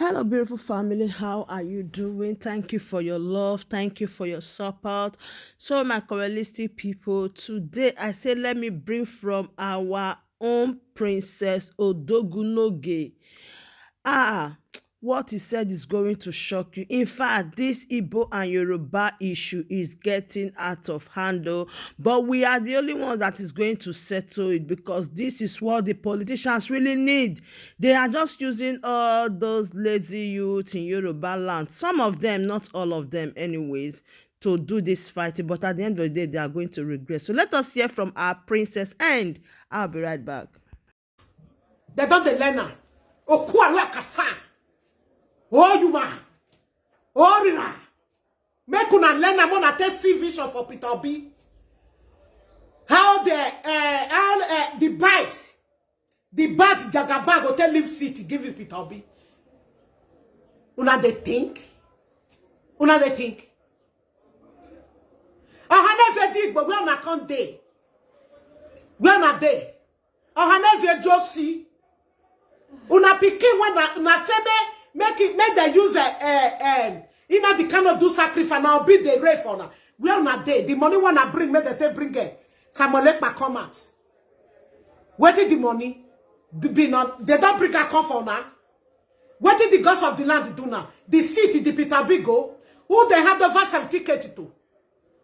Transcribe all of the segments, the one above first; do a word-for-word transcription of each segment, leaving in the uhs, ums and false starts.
Hello, beautiful family. How are you doing? Thank you for your love. Thank you for your support. So, my coralistic people, today I say let me bring from our own Princess Odogunoge. Ah, what he said is going to shock you. In fact, this Igbo and Yoruba issue is getting out of hand, oh, but we are the only ones that is going to settle it, because this is what the politicians really need. They are just using all those lazy youth in Yoruba land, some of them, not all of them, anyways, to do this fighting. But at the end of the day, they are going to regret. So let us hear from our princess, and I'll be right back. They don dey learn am. Okualu akasa. Oh, you man. Oh, rira. Make una learn am, una take see vision for Peter Obi. How the, uh, how, uh, the bite, the bite Jagaba go take leave city, give it Peter Obi. Una dey think? Una dey think? Ohaneze Digbo, where una come dey? Where una dey? Ohaneze Josi. Una pikin when na, na say make, make it, make dem use, eh, eh, eh, Nnamdi Kanu do sacrifice, na Obi dey reign for una. Where una dey? The money wey una bring, make dem take bring, eh, Samuel Ekpa come out. Wetin the money? The, be na, they don bring am come for una. Wetin the gods of the land do now? The seat, the Peter Obi go. Who they hand over certificate to?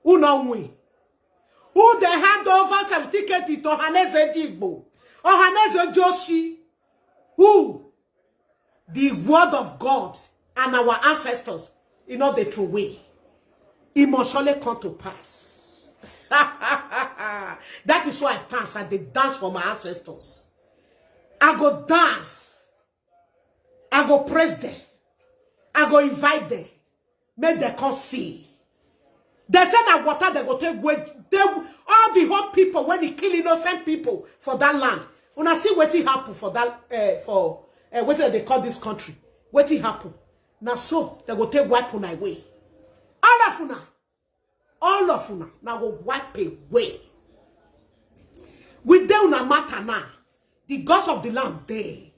Who no win? Who they hand over certificate to? Ohaneze Digbo. Ohaneze Josi. Who? The word of God and our ancestors, you know, they throw away. It must surely come to pass. That is why I dance. I dey dance for my ancestors. I go dance. I go praise them. I go invite them. Make dem come see. They say na water they go take wait. They, all the whole people when he kill innocent people for that land. Una see wetin happen for that, uh, for, uh, wetin they call this country. Wetin happen? Na so they go take wipe una away. All of una. All of una. Now go wipe away. We dey una matter now. The gods of the land dey.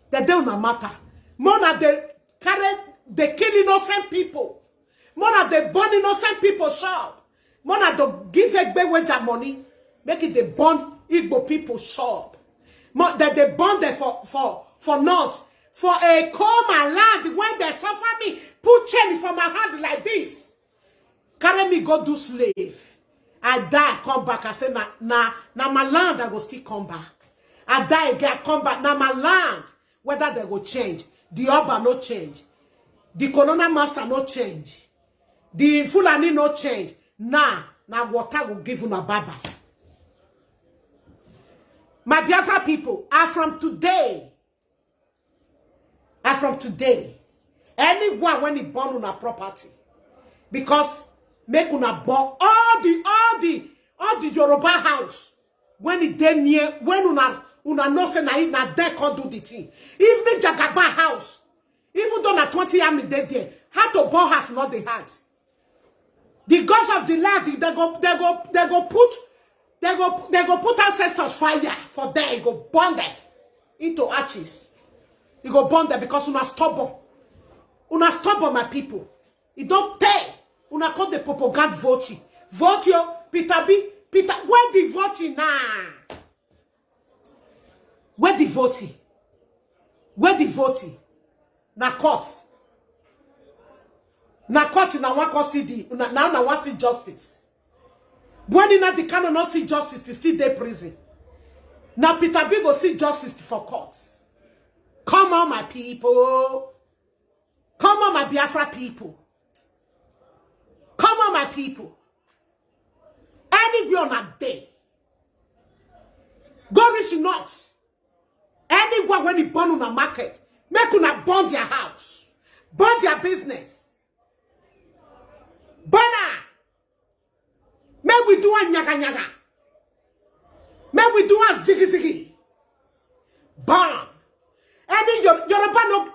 They dey una matter. Mona they carry, they kill innocent people. Mona they burn innocent people shop. Mona they give Egbe Wager money. Make it they burn Igbo people shop. Mo, that they burn them for, for, for not. For a coal my land when they suffer me, put chain for my hand like this. Carry me go do slave. I die, come back. I say, na, na, na my land, I go still come back. I die again, I come back. Na my land. Whether they go change, the Oba no change, the colonel master no change, the Fulani no change. Nah, na water go give una baba. My Biafra people, are from today. And from today, anyone when he burn una property, because make una burn all the, all the, all the Yoruba house when it dey near, when una, una know say na it, na there come do the thing. Even Jagaba house, even though na twenty army dey there, how to burn house not dey hard. The gods of the land, they go, they go, they go put, they go, they go put ancestors fire for there. It go burn them into ashes. It go burn them because una stubborn. Una stubborn, my people. It don't pay. Una call the propaganda voting. Vote yo, Peter B, Peter. Where the voting now? Where the voting? Where the voting? Na court. Na court na one court see the, na, now na one see justice. When Nnamdi Kanu not see justice, he still dey prison. Now Peter B go see justice for court. Come on, my people. Come on, my Biafra people. Come on, my people. Anywhere on a day, go reach not. Anywhere when he burn on a market, make una burn their house, burn their business. Burn am. Make we do a nyaga nyaga. Make we do a ziggy ziggy. Burn. Any Yor-, Yoruba no.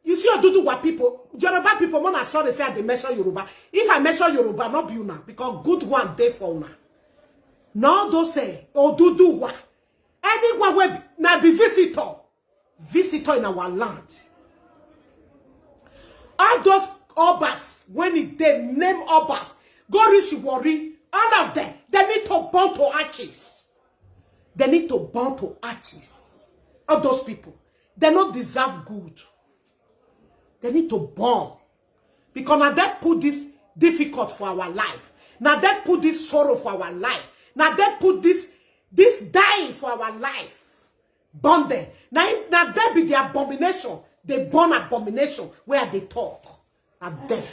You see, Oduduwa people, Yoruba people, man, I sorry say I dey mention Yoruba. If I mention Yoruba, not be una, because good one dey for una. Now don't say Oduduwa. Anyone wey na be visitor, visitor in our land. Those Obas, when it, they name Obas, go reach Warri, all of them, they need to burn to ashes. They need to burn to ashes. All those people, they not deserve good. They need to burn. Because now they put this difficult for our life. Now they put this sorrow for our life. Now they put this this dying for our life. Burn them. Now, now they be the abomination. They burn abomination where they talk. And then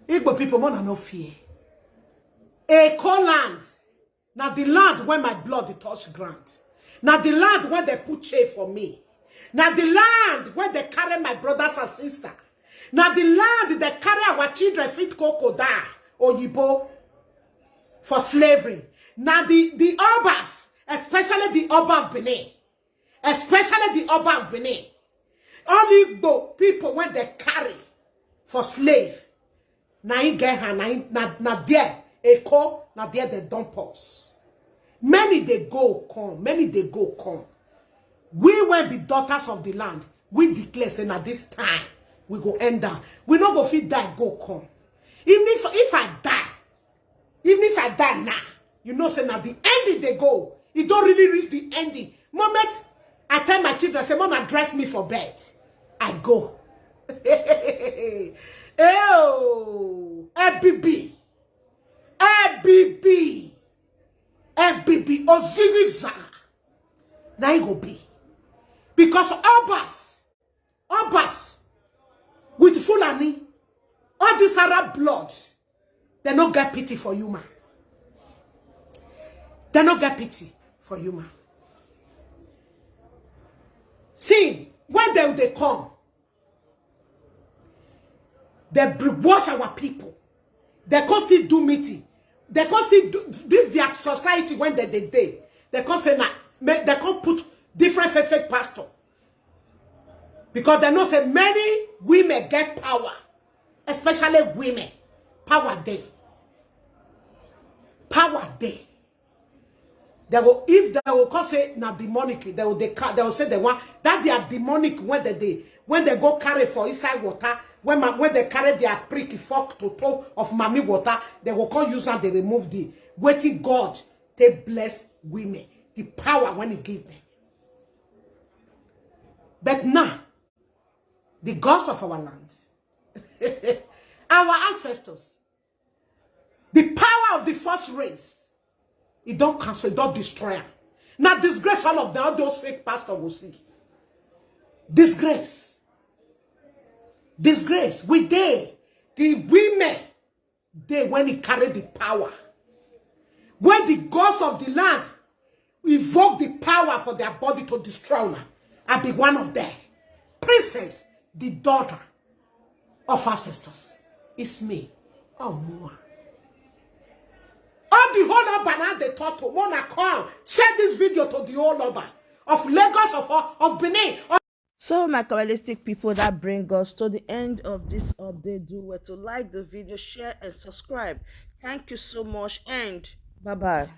Igbo people, more than no fear. Eko land. Now the land where my blood dey touch ground. Now the land where they put chain for me. Now the land where they carry my brothers and sisters. Now the land they carry our children fit crocodile oyibo for slavery. Now the the Obas, especially the Oba of Benin, especially the Oba of Benin, all Igbo people when they carry for slave, na him get hand, na him, na, na there, Eko, na there they dump us. Many they go come, many they go come. We will be daughters of the land. We declare say na this time we go end down. We no go fit die go come. Even if if I die, even if I die now, you know say na the ending they go. It don't really reach the ending. Moment I tell my children, say, "Mama, dress me for bed." I go. Oh, L B B. L B B. L B B. Oziriza. Now it go be. Because Obas, Obas, with Fulani, all this Arab blood, they no get pity for human. They no get pity for human. See, when they, they come, they brainwash our people. They can still do meeting. They can still do this their society when they they they. They can say na they can put different fake, fake pastor. Because they know say many women get power, especially women. Power day. Power day. They will, if they will call say na demonic, they will they, ca- they will say they want that they are demonic when they, they when they go carry for inside water, when ma, when they carry their prick fork to toe of mommy water, they will call use and they remove the waiting God. They bless women, the power when he give them. But now, the gods of our land, our ancestors, the power of the first race, it don't cancel, it don't destroy am. Now disgrace all of them, all those fake pastors will see. Disgrace. Disgrace. We dey, the women dey when he carry the power. When the gods of the land evoke the power for their body to destroy una, I be one of them. Princess, the daughter of ancestors. It's me. Oh, more. All the whole Oba now they talk to wanna come share this video to the whole Oba of Lagos, of of Benin. So, my Kabbalistic people, that brings us to the end of this update. Do well to like the video, share, and subscribe. Thank you so much, and bye bye.